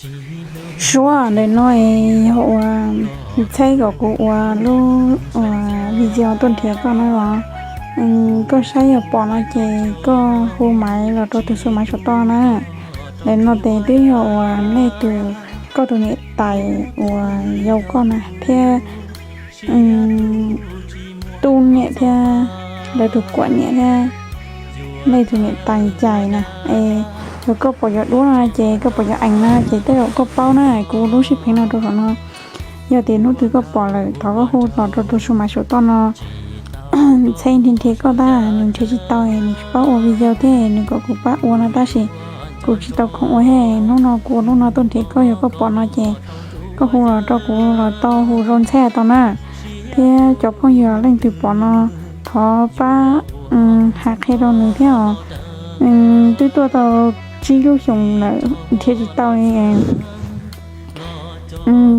Suav, ntawm no es yog uas Ntxheb kom kuv ua lub video tuaj nrhiav koj no los, koj saib yog pom no ces koj hu Maiv los rau tus xu Maiv saum toj na. Ntawm no ces twb yog uas nej tus, koj tus niam tais uas yau koj na thiab tub niam thiab lawv tus kuam niam thiab nej tus niam tais cais na. Es yog koj pom cov duab no ces koj pom cov ees na ces tej zaum koj paub na, kuv lub sij pheev no rau saum no. Yog tias hnub twg koj pom lawm thov koj hu los rau tus xu Maiv saum toj no. Ntxheb nrhiav nrhiav koj tab nws nrhiav tsis tau, nws tsis paub ua video thiab nws kom kuv pab ua no tab sis kuv tsis tau khoom ua thiab. Hnub no kuv ua lub no tuaj nrhiav koj, yog koj pom no ces koj hu los rau kuv los tau, hu rau Ntxheb tau na. Thiab cov phooj ywg leej twg pom no thov pab hais qhia rau nws thiab os. Twb tuaj tau tsib lub xyoos lawm nrhiav tsis tau li.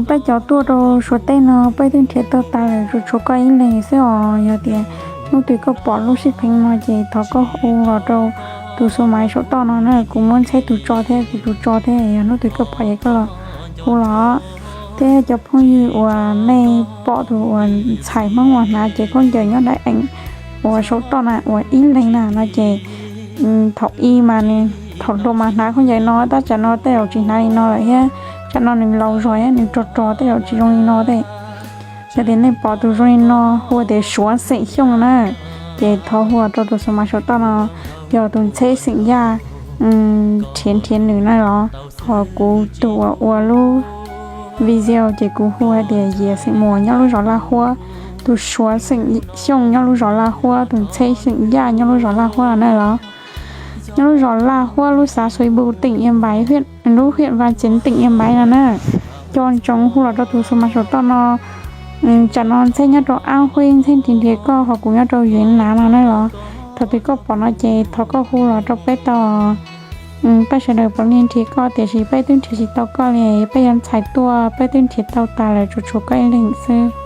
Peb cov tuaj rau Suav teb no peb twb nrhiav tau tas lawm, tsuas tshuav koj ib leeg xwb os. Yog tias hnub twg koj pom lub sij pheev no ces thov koj hu los rau tus xu Maiv saum toj no na, kuv muab Ntxheb tus tso thiab kuv tus tso thiab, yog hnub twg koj pom ces koj los hu los. Thiab cov phooj ywg uas nej pom tus uas ntxhais Hmoob uas hnav cev khaub ncaws nyob daim ees uas saum toj na uas ib leeg na no ces thaum ub mas nws, thaum hluas mas hnav khaub ncaws no tab tsam no tej zaum tsis hnav li no lawm thiab, tsam no nws laus zog thiab nws rog rog tej zaum tsis zoo li no thiab. Yog tias nej pom tus zoo li no hu tias Suav xeem Xyooj na, ces thov hu rau tus xu Maiv saum toj no, yog tus Ntxheb xeem Yaj nrhiav nrhiav nws na los. Ho kuv tus uas ua lub video ces kuv hu hais tias Yias xeem Muas nyob lub zos Laj Huab, tus Suav xeem Xyooj nyob lub zos Laj Huab, tus Ntxheb xeem Yaj nyob lub zos Laj Huab na los. Nyob lub zos Laj Huab, lub xav Xuav Npu, teem Yia Npaiv, lub hiam Vaj Ceev, teem Yia Npaiv no na. Nco ntsoov hu los rau tus xu Maiv saum toj no. Tsam no Ntxheb nyob rau Ab Huib, Ntxheb nrhiav nrhiav koj, ho kuv nyob rau Yuav Nav no na los. Thaum twg koj pom no ces thov koj hu los rau peb tau. Peb sawv daws puav leej nrhiav koj tiam sis peb twb nrhiav tsis tau koj li, peb yuav ntxhais tuaj peb twb nrhiav tau tas lawm, tsuas tshuav koj ib leeg xwb.